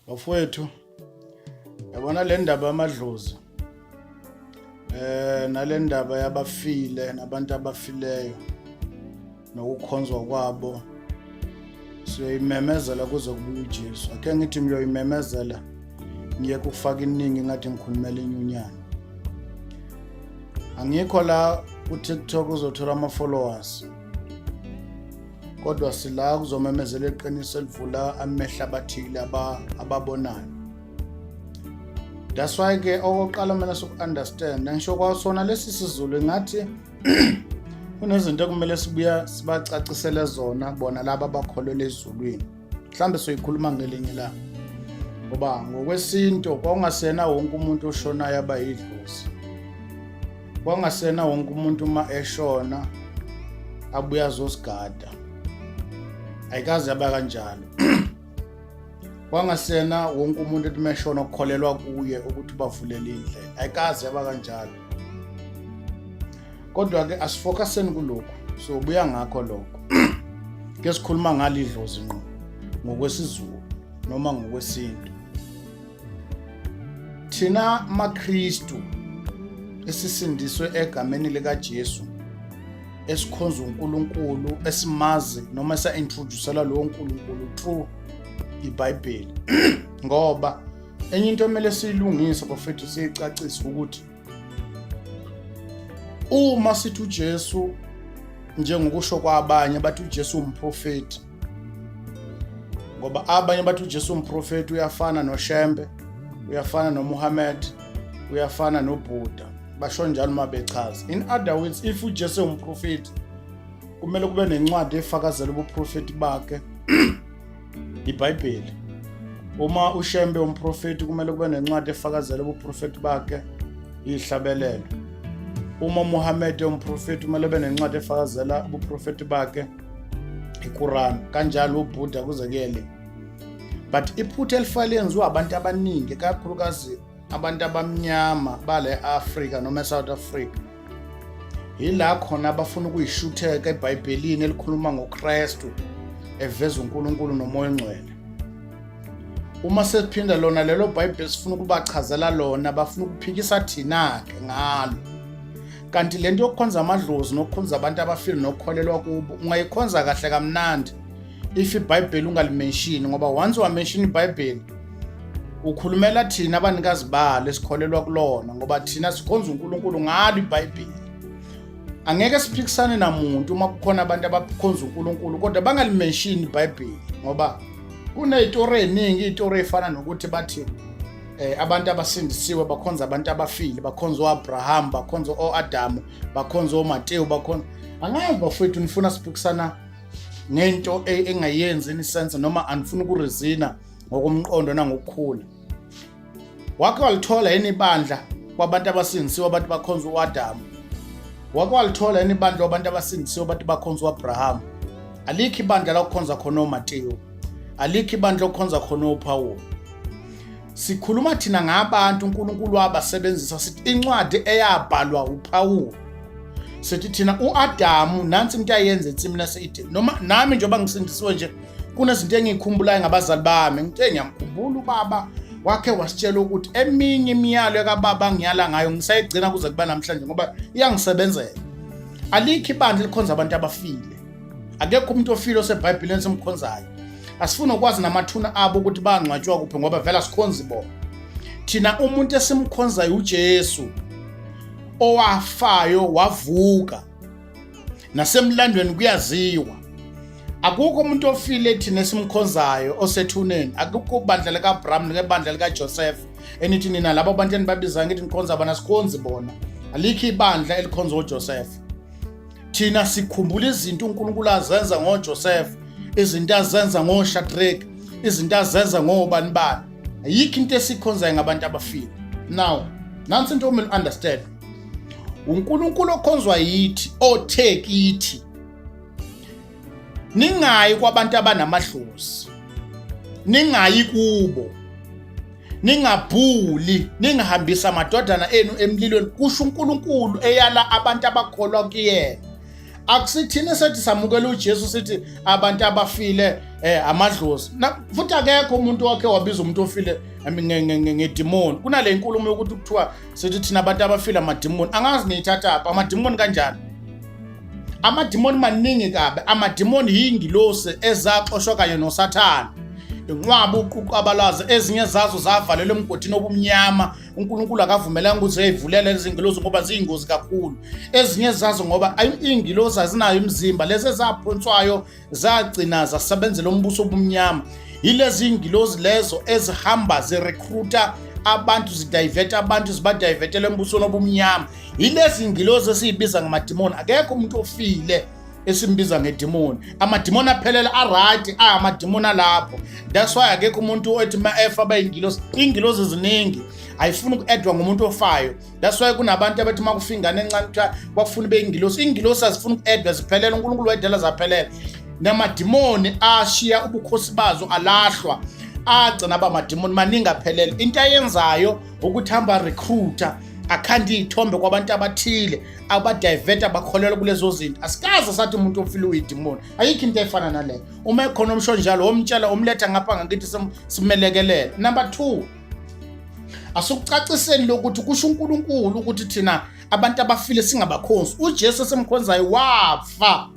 Bafowethu, yabona le ndaba yamadlozi nale ndaba yabafile nabantu abafileyo nokukhonzwa kwabo siyoyimemezela kuze kubuye uJesu. Ake ngithi ngiyoyimemezela ngiyeke ukufaka iningi ngathi ngikhulumela inyunyana. Angikho la ku-TikTok uzothola ama-followers, kodwa sila kuzomemezela iqiniso elivula amehlo abathile ababonayo. That's why ke okokuqala kumele siku-understand, ngisho kwasona lesi siZulu ngathi kunezinto ekumele sibuya sibacacisele zona bona laba abakholelwa ezulwini. Mhlawumbe soyikhuluma ngelinye la, ngoba ngokwesintu kwakungasena wonke umuntu oshonayo aba yidlozi, kwakungasena wonke umuntu uma eshona abuye azosigada, ayikaze yaba kanjalo. Kwangasena wonke umuntu ethi meshona ukukholelwa kuye ukuthi bavulele indlela, ayikaze yaba kanjalo. Kodwa-ke asifocuseni kulokhu, sobuya ngakho lokho. Ke sikhuluma ngalo idlozi ngqo ngokwesiZulu noma ngokwesintu. Thina maKristu esisindiswe egameni likaJesu, esikhonza uNkulunkulu, esimazi noma esa-introducela lowo Nkulunkulu through iBhayibheli, ngoba enye into emele siyilungise bafethu, siyicacise ukuthi uma sithi uJesu, njengokusho kwabanye bathi uJesu umprofeti, ngoba abanye bathi uJesu umprofeti uyafana noShembe, uyafana noMuhammad, uyafana noBuddha, basho njalo uma bechaza. In other words, if uJesu umprofeti, kumele kube nencwadi efakazela ubuprofeti bakhe, iBhayibheli. Uma uShembe umprofeti, kumele kube nencwadi efakazela ubuprofeti bakhe, ihlabelelo. Uma uMuhammad umprofeti, kumele kube nencwadi efakazela ubuprofeti bakhe, iQuran. Kanjalo uBuddha, kuze kuyele. But iphutha elifake lenziwa abantu abaningi, kakhulukazi abantu abamnyama bale Africa noma eSouth Africa, yila khona abafuna ukuyishutheka eBhayibhelini elikhuluma ngoKristu, eveza uNkulunkulu noMoya oNgcwele. Uma sesiphinda lona lelo Bhayibheli sifuna ukubachazela lona, bafuna ukuphikisa thina-ke ngalo. Kanti lento yokukhonza amadlozi nokukhonza abantu abafile nokukholelwa kubo ungayikhonza kahle kamnandi if iBhayibheli ungalimenshini, ngoba once wamenshini iBhayibheli ukhulumela thina abanikazi balo esikholelwa kulona, ngoba thina sikhonza uNkulunkulu ngalo iBhayibheli. Angeke siphikisane namuntu uma kukhona abantu abakhonza uNkulunkulu kodwa bangalimenshini iBhayibheli, ngoba kuney'tori ey'ningi, iy'tori ey'fana nokuthi bathi abantu abasindisiwe bakhonza abantu abafile, bakhonza o-Abraham, bakhonza o-Adamu, bakhonza oMatewu, bakhonza angazi. Bafowethu, nifuna siphikisana ngento engayenzi any sense, noma anifuna ukurizina ngokomqondo nangokukhula? Wake walithola yini ibandla kwabantu abasindisiwe abantu bakhonza u-Adamu? Wake walithola yini ibandla kwabantu abasindisiwe abantu bakhonza u-Abraham? Alikho ibandla la kukhonza khona oMatewu, alikho ibandla okukhonza khona oPawulu. Sikhuluma thina ngabantu uNkulunkulu wabasebenzisa, sithi incwadi eyabhalwa uPawulu, sithi thina uAdamu nansi into ayenza ensimini yase-Eden. Noma nami njengoba ngisindisiwe nje, kunezinto engiyikhumbulayo ngabazali bami. Ngithe ngiyamkhumbula ubaba wakhe wasitshela ukuthi eminye imiyalo kababa ngiyala ngayo ngisayigcina kuze kuba namhlanje ngoba iyangisebenzela. Alikho ibandla elikhonza abantu abafile, akekho umuntu ofile oseBhayibhelini esimkhonzayo. Asifuni ukwazi namathuna abo ukuthi bangcwatshwa kuphi, ngoba vele asikhonzi bona thina. Umuntu esimkhonzayo uJesu owafayo wavuka, nasemlandweni kuyaziwa. Akukho umuntu ofile thina esimkhonzayo osethuneni. Akukho bandla lika-Abraham nebandla likaJoseph enithi nina labo bantu enibabizayo ngithi nikhonza bona. Sikhonzi bona, alikho ibandla elikhonza uJoseph. Thina sikhumbula izinto uNkulunkulu azenza ngoJoseph, izinto azenza ngoShadrach, izinto azenza ngobani bani. Ayikho into esikhonzayo ngabantu abafile. Now nansi into omele understand, uNkulunkulu okhonzwa yithi othe kithi ningayi kwabantu abanamadlozi, ningayi kubo, ningabhuli, ningahambisa amadodana enu emlilweni, kusho uNkulunkulu eyala abantu abakholwa kuyena. Akusithina sethi samukela uJesu sithi abantu abafile amadlozi. Futhi akekho umuntu wakhe wabiza umuntu ofile ngedimoni. Kunale nkulumo yokuthi kuthiwa sithi thina abantu abafile amadimoni. Angazi niyithathaphi amadimoni kanjani? Amadimoni maningi kabi. Amadimoni yingilosi ezaxoshwa kanye noSathane. Inqwaba uquqabalazi, ezinye zazo zavalelwa emgodini obumnyama. uNkulunkulu akavumelanga ukuthi eyivulele lezi ngilozi ngoba ziyingozi kakhulu. Ezinye zazo ngoba iy'ngilozi azinayo imizimba, lezi ezaphonswayo zagcina zasebenzela umbuso obumnyama. Yilezi iy'ngilozi lezo ezihamba zirecruita abantu, zidivert abantu, zibadivertele embusweni obumnyama. Yilezi ngilozi esiyibiza ngamadimoni. Akekho umuntu ofile esimbiza ngedimoni. Amadimoni aphelele aright, amadimoni alapho. That's why akekho umuntu othi ma efa bayingilosi. Ingilosi ziningi, ayifuni uku-edwa ngumuntu ofayo. That's why kunabantu abathi uma kufa ingane encane kuthiwa kwakufuna ube ingilosi. Ingilosi azifuni uku-edwa, ziphelele. uNkulunkulu wayedala zaphelela. Namadimoni ashiya ubukhosi bazo, alahlwa, agcina aba madimoni maningi aphelele. Into ayenzayo ukuthi hamba recruiter, akhanda iy'thombe kwabantu abathile, abadiverta bakholelwa kulezo zinto. Asikaze sathi umuntu ofile uyidimoni, ayikho into efana naleyo. Uma ekhona omsho njalo, womtshela umletha ngapha ngakithi simelekelele. Number 2, asikucaciseni lokuthi kusho uNkulunkulu ukuthi thina abantu abafile singabakhonzi. uJesu esimkhonzayo wafa,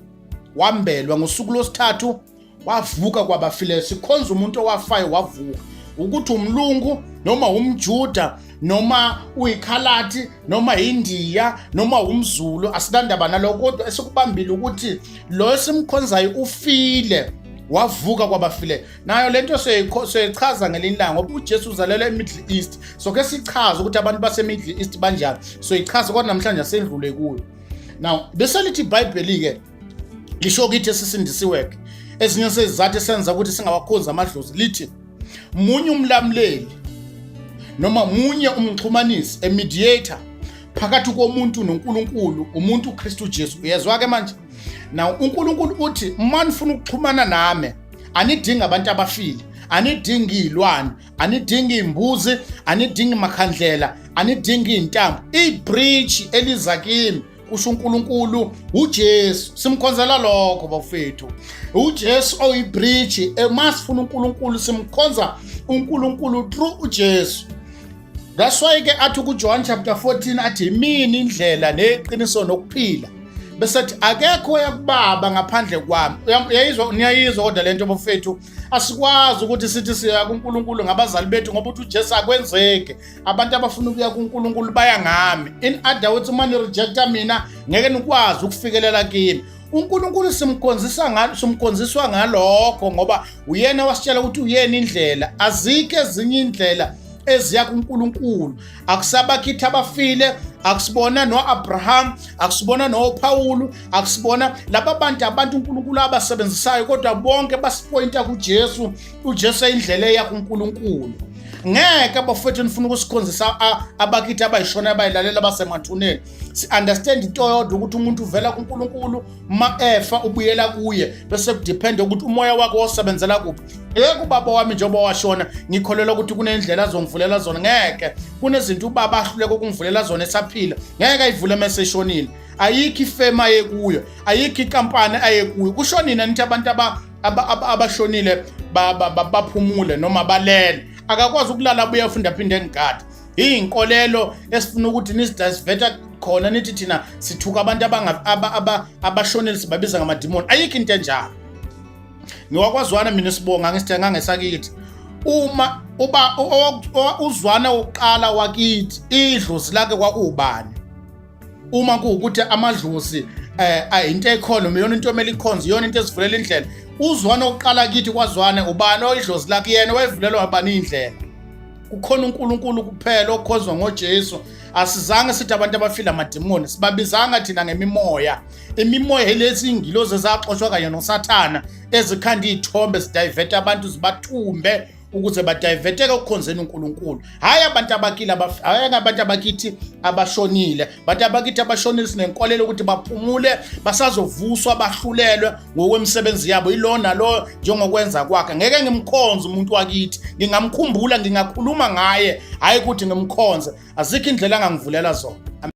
wambelwa, ngosuku lwesithathu wavuka kwabafileyo. Sikhonza umuntu owafayo wavuka. Ukuthi umlungu noma umJuda noma uyikhalati noma indiya noma umZulu, asinandaba nalokho, kodwa esikubambile ukuthi lo esimkhonzayo ufile wavuka kwabafileyo. Nayo lento siyoyichaza ngelinye ilanga, ngoba uJesu uzalelwa eMiddle East, so ke sichaze ukuthi abantu baseMiddle East banjani, soyichaza, kodwa namhlanje asendlule kuyo. Now bese lithi iBhayibheli-ke lisho kithi esisindisiwe-ke, ezinye sezizathu esenza ukuthi singawakhonzi amadlozi, lithi munye umlamuleli noma munye umxhumanisi, a mediator phakathi komuntu noNkulunkulu, umuntu uKristu Jesu. Uyezwa ke manje? Now uNkulunkulu uthi uma nifuna ukuxhumana nami, anidingi abantu abafile, anidingi izilwane, anidingi imbuzi, anidingi makhandlela, anidingi intambo. Ibridge eliza kimi, kusho uNkulunkulu, uJesu. Simkhonzela lokho bafethu, uJesu oyibridge. Uma sifuna uNkulunkulu, simkhonza uNkulunkulu through uJesu. That's why ke athi kuJohn chapter 14, athi imini indlela neqiniso nokuphila, bese athi akekho oya kubaba ngaphandle kwami. Uyayizwa? Niyayizwa kodwa lento bafethu? Asikwazi ukuthi sithi siya kuNkulunkulu ngabazali bethu, ngoba uthi uJesu akwenzeki. Abantu abafuna ukuya kuNkulunkulu baya ngami. In other words, uma nirejecta mina, ngeke nikwazi ukufikelela kimi. uNkulunkulu simkhonzisa ngalo, simkhonziswa ngalokho, ngoba uyena wasitshela ukuthi uyena indlela. Azikho ezinye indlela eziya kuNkulunkulu. Akusabakhithi abafile, akusibona noAbraham, akusibona noPaul, akusibona laba bantu, abantu uNkulunkulu abasebenzisayo, kodwa bonke basipointa kuJesu. uJesu indlela eya kuNkulunkulu. Ngeke abafowethu nifuna ukusikhonzisa abakithi abayishona, abayilalela, abasemathuneni. Si-understand into yodwa, ukuthi umuntu uvela kuNkulunkulu, ma efa ubuyela kuye, bese kudepende ukuthi umoya wakhe wosebenzela kuphi. Ngeke ubaba wami njengoba washona ngikholelwa ukuthi kunendlela azongivulela zona. Ngeke, kunezinto ubaba ahluleka ukungivulela zona esaphila, ngeke ayivule mase eshonile. Ayikho ifema ayekuyo, ayikho ikampani ayekuyo. Kusho nina nithi abantu abashonile baphumule noma balele, akakwazi ukulala abuye afunde aphinde engigade. Iy'nkolelo esifuna ukuthi nizidiveta khona, nithi thina sithuka abantu abashonile, sibabiza ngamadimoni. Ayikho into enjalo. Ngiwakwazwana mina, sibonga ngisithenga ngesakithi. Uma uba uzwana wokuqala wakithi, idlozi lakhe kwakuwubani? Uma kuwukuthi amadlozi ayinto ekhona, iyona into omele ikhonze, iyona into ezivulela indlela. Uzwana oqala kithi kwazwane, ubani oyidlozi lakhe? Yena wayevulelwa ubani indlela? Kukhona uNkulunkulu kuphela okhonzwa ngoJesu. Asizange sithi abantu abafile amadimoni, sibabizanga thina ngemimoya. Imimoya lezi ingilozi ezaxoshwa kanye noSathana, ezikhanda iy'thombe, zidiverte abantu, zibathumbe ukuze badiverteke ukukhonzeni uNkulunkulu. Hhayi abantu abakile, hhayi abantu abakithi abashonile. Abantu abakithi abashonile sinenkolelo ukuthi baphumule, basazovuswa, bahlulelwe ngokwemisebenzi yabo, yilo nalo njengokwenza kwakhe. Ngeke ngimkhonze umuntu wakithi, ngingamkhumbula, ngingakhuluma ngaye, hhayi ukuthi ngimkhonze. Azikho indlela angangivulela zona.